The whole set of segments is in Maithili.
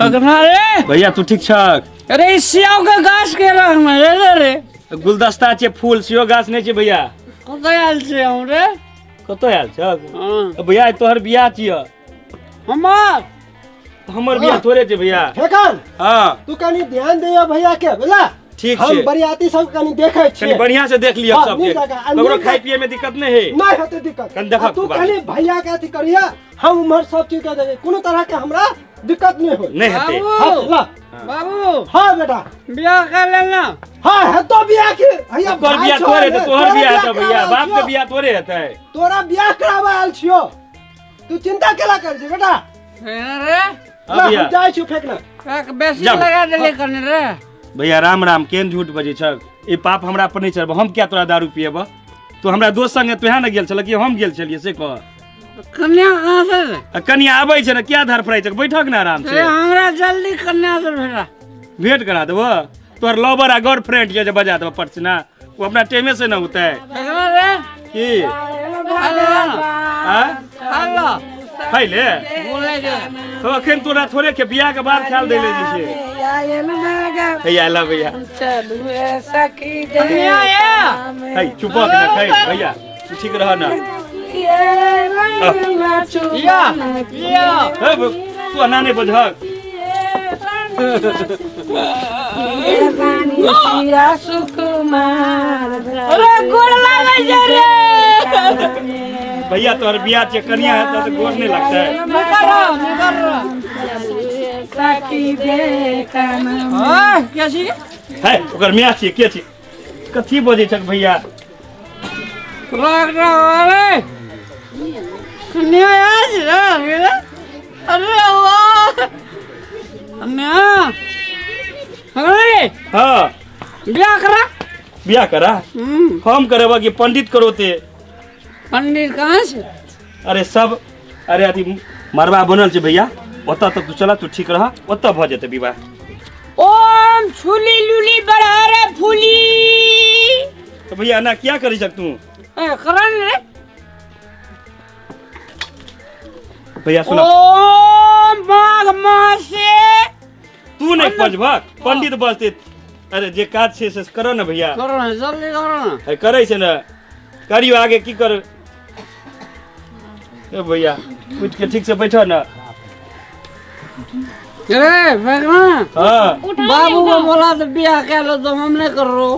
अगना रे। भैया तू ठीक छक? अरे ई स्याव के गाछ के रखने रे रे रे। गुलदस्ता छै, फूल सेहो गाछ नहि छै भैया। कतऽ आयल छै हम रे? कतऽ आयल छक? हाँ। भैया आइ तोहर बियाह छिय। हमर? हमर बियाह थोड़े छै भैया। फेकन। हाँ। तू कनी ध्यान दियो भैया के, बुझला? ठीक हम छै। बरियाती सब कनी देखै कनी छियै। बढ़िया से देख लियो हाँ, सबके। नीक जकाँ, आ ककरो नीक खाय पिए में दिक्कत नहीं है। नहीं होते दिक्कत। कनी देखब आ तू तू बात। कनी भैया के अथी करिया, हम उम्हर सब चीज के देबै, कोनो तरह के हमरा दिक्कत नहीं होई। नहीं हेतै। बाबू। हाँ, ला। बाबू। हाँ बेटा। बियाह कर लेना। हाँ, हेतो बियाह की। भैया, तोहर भाई बियाह छौ तोरे रे, हेतै, तोहर तोरा बियाह बियाह हेतै भैया, कराबै बाप के छियौ। बियाह तोरे हेतै। तोरा बियाह कराबै आयल छियौ, तू चिंता केला कर छी बेटा? रे। हाँ, ला, भैया। हम जाइ छियौ फेकना। एक बेसी जाओ। लगा देले कनी रे। भैया राम राम, केहन झूठ बजै छक? ई पाप हमरा पर नहीं चढ़ब, हम किया तोरा दारू पिएब? तू हमरा दोस्त संगे तोहे ने गेल छल कि हम गेल छलियै से कह। कन्या कहाँ से रे? आ कन्या आबै छै ने, किया धर फड़ै छै? बैठक ने आराम से। ए, हमरा जल्दी कन्या से भेटा। भेंट करा देबो? तोहर लवर आ गर्लफ्रेंड जे बजा देबो परसना, ओ अपना टाइमे से न होतै। एकरा रे। की? हेलो। आ? हेलो। खैले? बोले जे। तो अखन तोरा थोड़े के बियाह के बाद ख्याल दै ले जे छै। हैया ला भैया। कन्या ये। है चुप ना खै भैया, तू ठीक रह ना। या या। हे तू एना नहि बजहक। अरे गोड़ लागै छै रे। भैया तोहर बियाह छै, कनिया हेतै तऽ गोड़ नहि लगतै। निकल रहो, निकल रहो। ओए, के छी? है ओकर माय छियै, के छी? कथी बजै छक भैया? राख रहो अरे। कन्या आज रे रे। अरे वाह। कन्या। अरे। हाँ। बियाह करा। बियाह करा? हम्म। हम करेबा कि पंडित करोते? पंडित कहाँ से? अरे सब, अरे अथी मरबा बनल छै भैया, ओतऽ तक तू चला, तू ठीक रह, ओतऽ भऽ जेतै विवाह। ओम छुली लुली बढ़ा रे फूली। तो भैया एना किया करै छक तू? ए, करा ने रे। भैया सुना। ओम माघ मासे। तू नहीं बजबक, पंडित बजते। अरे जे काज छै से कर ने भैया। करो ना, जल्दी करो ना। ए, करै छै ने, करियो आगे की कर। ए भैया उठ के ठीक से बैठो ना। अरे भगवान। हाँ। बाबू को बोला तो बियाह कर लो, तो हम नहीं कर रो।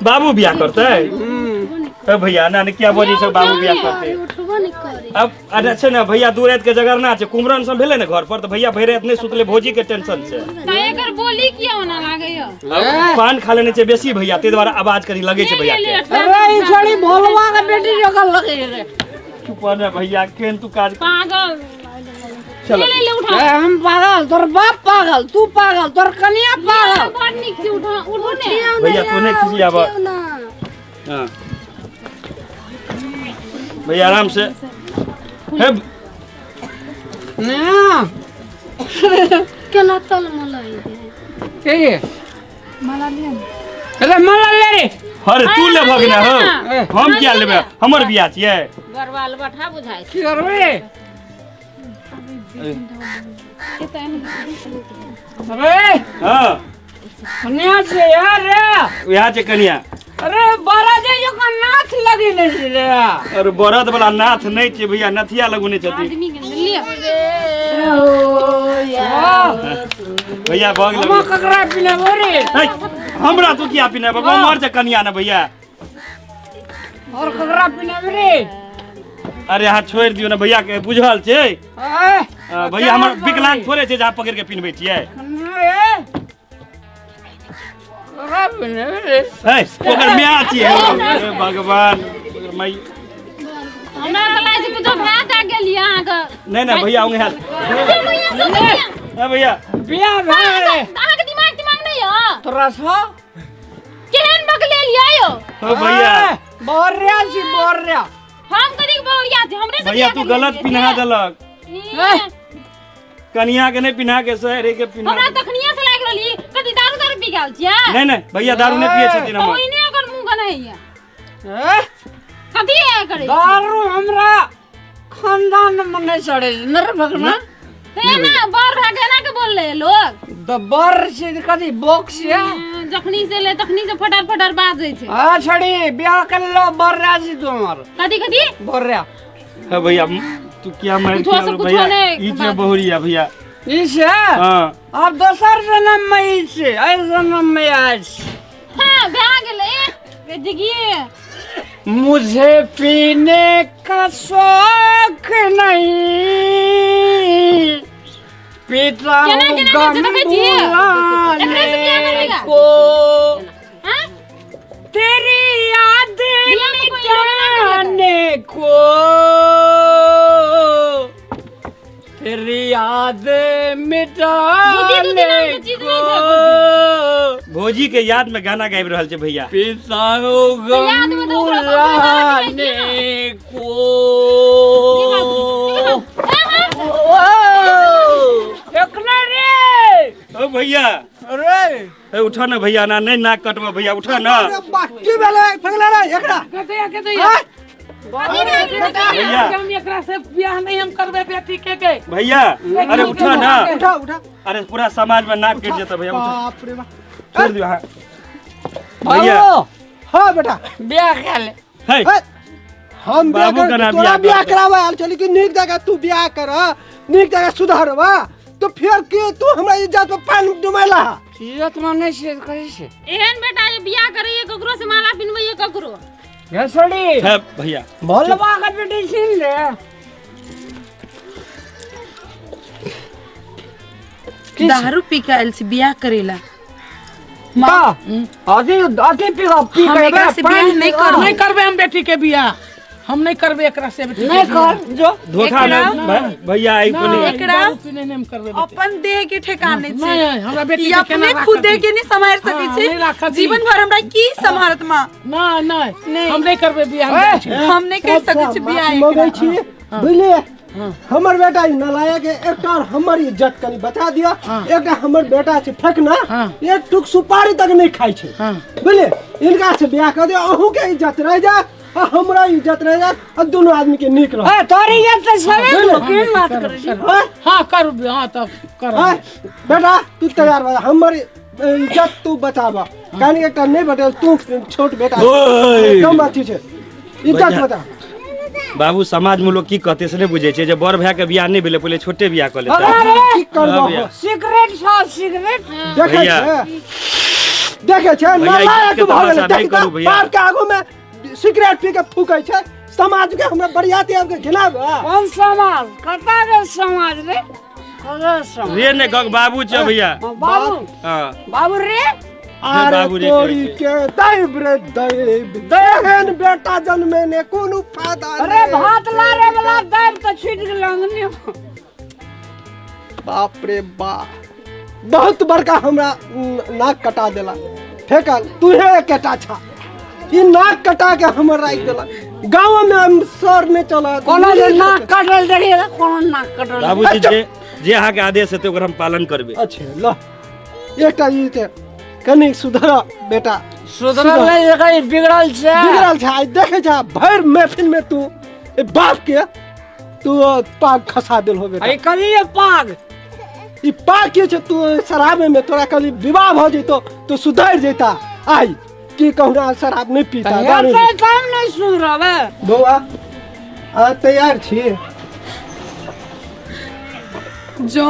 बाबू बियाह करते? हम्म। ए भैया ना ने क्या बजै छै बाबू बियाह करते? उठबो नहीं करे। अब अरे छै ने भैया, दू रात के जगरना छै, कुमरन सब भेलै ने घर पर, तऽ भैया भरि रात नहि सुतले, भौजी के टेंशन छै। तऽ एकर बोली किया ओना लागैया? अब पान खा लेने छै बेसी भैया, ताहि दुआरे आवाज कनी लगै छै भैया के। अरे ई छोड़ी भोलवा के बेटी जकाँ लगै रे। चुप रह ने भैया, केहन तू काज पागल। चलो। ले, ले, ले, उठा। ए, हम पागल, तोर बाप पागल, तू पागल, तोर कनिया पागल। बड़ नीक छै, उठा, उठो ने। भैया तू नहि खिसियाब। हाँ। भैया आराम से। हे ना। केना तल मलाई दे? के? मला लिया ने। अरे मला ले रे। अरे तू लेबहक ने हौ, ए। हम किया लेबै, हमर बियाह छियै। गरवाल बठा बुझाइ छै। की करबै? अरे। हाँ। कन्या छै यार रे। उएह छै कन्या। अरे बड़ा जे जकाँ नाथ लगी नहि छै रे। अरे बरद वाला नाथ नहि छै भैया, नथिया लगौने छथिन। आदमी के लिअ। वाह। भैया भऽ गेलै। हम ककरा पिलेबो रे? है, हमरा तू किया पिनेबो? हमर छै कन्या ने भैया। और ककरा पिलेबो रे? अरे अहाँ छोड़ि दियौ ने भैया के, बुझल छै। ए, भैया हमर विकलांग थोड़े छै जे अहाँ पकड़ि के पिनबै छियै। ककरा पिनेबो रे? है, ओकर माय छियै। हे भगवान, ओकर माय। हमरा तऽ लागै छै कुछो भए टा गेल यऽ अहाँके। नहि नहि भैया, उहे। हे भैया। बियाह भए गेलै। अहाँके दिमाग तिमाग नहि यऽ? तोरा सँ? केहन बकलेल यऽ यौ? हो भैया। ए, बहरिया छी, बहरिया। हम कथी के बहरिया छी? हमरे से भैया बियाह तू करियै गलत से? पिन्हा देलक। ई, कनिया के नहि पिन्हा के सहरे के पिन्हा। हमरा तखनिये से लागि रहल ई कथी दारू दारू पी गेल छियै? नहि नहि भैया, दारू नहि पियै छथिन हमर। ओहिने ओकर मुंह गनैया। ए? कथी है करै? दारू हमरा खानदान में नहीं चढ़े नर भगना। ते ना बर भए के एना के बोलले लोग। तऽ बड़ छै तऽ कथी बॉक्स ये जखनी से ले तखनी से फटर फटर बाजै छै। हाँ छड़ी बियाह कर लो, बर राजी तू हमर। कथी कथी? बर रे। हाँ भैया, तू क्या मार कुछो के से कुछो भैया नहीं ई जे बात। बहुरिया भैया। ई छै? हाँ। आब दोसर जन्म में ई छै, एहि जन्म में आज। हाँ, भए गेलै। ए, जिगिए। मुझे पीने का शौक नहीं, पीता केना हूँ केना करै छै गम देखै छियै? एकरे से बियाह बुलाने करबै का? को। हाँ? तेरी याद बियाह में कोई लोग ना करलकै। मिटाने को, तेरी याद बुद्धि तुद्धि मिटाने नाम के चीज को नहीं छै। भौजी के याद में गाना गाबि रहल छै भैया। पीता हूँ तो याद गम में तो ओकरा सब बुलाने को। ओ, एकरा रे। ओ भैया। अरे। ए उठा ना भैया, ना नहीं नाक कटबो भैया, उठा ना। अरे बा, की भेलै फगला रे एकरा? कतैया कतैया। आँय? भैया। हम एकरा से बियाह नहीं हम करबे बेटी के के। भैया अरे उठा ना। उठा उठा। अरे पूरा समाज में नाक कटि जेतै भैया, उठा। बाप रे बाप। छोड़ दियो। हाँ भैया। बाबू। हाँ बेटा। बियाह कर ले। हे। हे, हम बियाह बाबू कर केना तोरा बियाह बियाह करबै? कराबै आयल छली कि नीक जगह तू बियाह कर, नीक जगह सुधरबा, तो फेर के तू हमरा इज्जत पर पानि डुबैला? इज्जत मानै छै कहै छै। एहन बेटा जे बियाह करैये ककरो से माला पिनबैये ककरो। घसड़ी। हे भैया। भोलबा के बेटी छीन ले। दारू पी के आयल छी बियाह करेला। का अथी अथी पी पी हम के एकरा से बियाह नहीं करब। नहीं करबे हम बेटी के बियाह, हम नहीं करबे एकरा से बेटी के नहीं बियाह। कर जो। धोखा एकरा- नहीं भैया, आई नहीं, कोनी एकरा- दारू पीने नहीं हम करबे बेटी। अपन देह के ठेकाने छै। नहीं, हमरा बेटी ई के केना अपने राखत खुद देह ई? के नहीं सम्हारि सकै हाँ, छै। नहीं राखत ई। जीवन भर हमरा की सम्हारत माँ? नहीं नहीं नहीं। हम नहीं करबे बियाह, हम जाइ छी। हम नहीं कर सकै छी बियाह माफी मंगै एकरा। छी बुझलियै? हमर बेटा ई नालायक है, एकटा और हमर इज्जत कनी बचा दिअ। एकटा हमर बेटा छै फेकना, हाँ। एक टुक सुपारी तक नहीं खाइ छै। हाँ। बुझलियै? इनका से बियाह कर दिअ, अहूँ के इज्जत रह जायत आ हमरा इज्जत रह जायत आ दुनू आदमी के नीक रह। ए तोरी इज्जत तऽ छबे बुझलियै? करू, केहन बात करै छी? हाँ? हाँ करू, हाँ तब करू। हाँ, बेटा तू तैयार भऽ जा, हमर इज्जत तू बचाबऽ, काहे एकटा नहीं बचल, तू छोट बेटा ओए। एकदम अथी छै, इज्जत भैया। बचा। बाबू समाज में लोग की कहते से नहीं बुझे छै जे बड़ भाई के बियाह नहीं भेलै, पहिले छोटे बियाह कऽ लेतै। अरे की करबऽ? हाँ भैया। सिगरेट छौ, सिगरेट। देखै भैया। छै, देखै छै, भैया, नालायक इज्जत के भऽ गेलै। तमाशा नहीं देखी तऽ करू भैया। बाप के आगू में सिगरेट पी के फूकै छै, समाज के हमरा बरियाती आबि के घिनाबै। कोन समाज? कतऽ गेल समाज रे? कतऽ समाज? रे ने गग बाबू छै भैया। हाँ, बाबू। हाँ। बाबू रे। अरे बाबू रे तोरी कहै छै। के दैव रे दैव, देहन बेटा जन्मेने कोनो फायदा अरे नहि। भात लारे वाला दैव तऽ छूटि गेल अंगने। बाप रे बाप, बहुत बड़का हमरा नाक कटा देला फेकल, तूहे एकेटा छा, ई नाक कटा के हमर राखि देला गाँव में, हम सर नहीं चलत। कोनो जे नाक कटल देखिए तऽ कोनो नाक कटल। बाबूजी जे जे अहाँके आदेश हेतै ओकर हम पालन करबै। अच्छा ल एकटा ई छै, कनि सुधर बेटा। सुधरल नहि देखै, बिगड़ल छै। बिगड़ल छै। आइ देखै छै भरि महफिल में तू ए बाप के तू पाग खसा देल हो बेटा। अरे कभी ये पाग ई पाग के छै तू शराबे में, तोरा कभी विवाह भऽ जैतो तो सुधरि जैता। आइ की कहू, शराब नहीं पीता, दारू हेतै नहीं। तब नहि सुधरबै। बौआ अहाँ तैयार छी? जो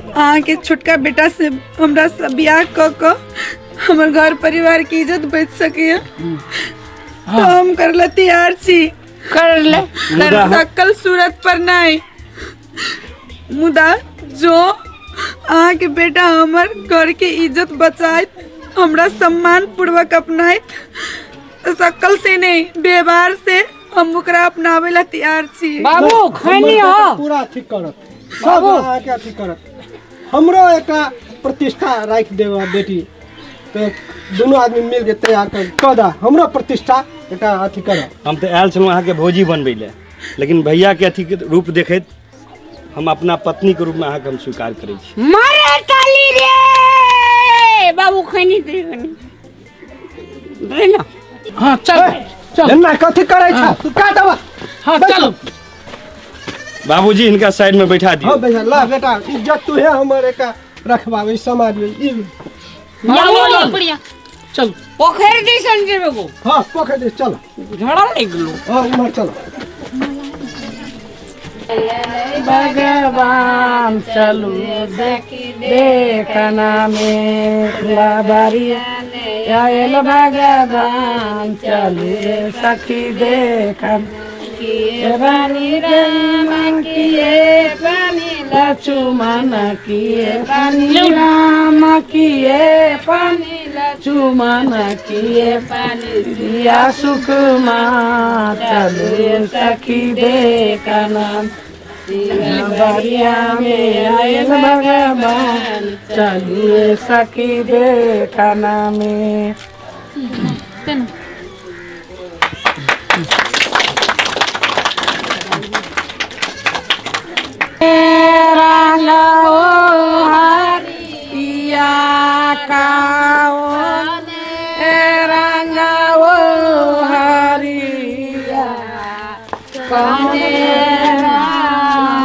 अहाँके छोटका बेटा से हमरा से बियाह कऽ कऽ हमर घर परिवार के इज्जत बचि सकैए तऽ हम कर ला तैयार छी। कर ले। मुदा सकल सूरत पर नहीं, मुदा जो अहाँके बेटा हमर घर के इज्जत बचाइत, हमरा सम्मान पूर्वक अपनाइत, तऽ सकल से नहीं व्यवहार से हम ओकरा अपनाबै ला तैयार छी। बाबू हमर खैनी बेटा हो। पूरा अथी करत सब, अहाँके अथी करत, हमरो एकटा प्रतिष्ठा राखि देब बेटी, तऽ दुनू आदमी मिल के तैयार कर कऽ दऽ, हमरो प्रतिष्ठा एकटा अथी करब। हम तऽ आयल छलहुँ अहाँके भौजी बनबै लए, लेकिन भैया के अथी के रूप देखैत हम अपना पत्नी के रूप में अहाँके हम स्वीकार करै छी। मारे ताली रे। बाबू खैनी दे, खैनी दे ना। हाँ चल चल। एना कथी करै छ तू? काट अब। हाँ चलो। बाबूजी हिनका साइड में बैठा दियौ। हाँ भैया, ला बेटा, इज्जत तू है हमर एकटा रखबाबै समाजमे ई। चलू चलू। पोखरि दिसन जेबे गो? हाँ, पोखरि दिस चल। झगड़ा लागि गेलो। हाँ, उम्हर चल। भगवान चलू देखना में बारिया आयल भगवान, चलू रे सखी देखन किए बानी राम किए पानी लक्ष्मण किए पानी राम किए पानी लक्ष्मण किए पानी दिया सुकुमा, चलू रे सखी देखना बरिया में आयल भगवान, चलू रे सखी देखना में। रंगो हरिया काओ रंगो हरिया कौने।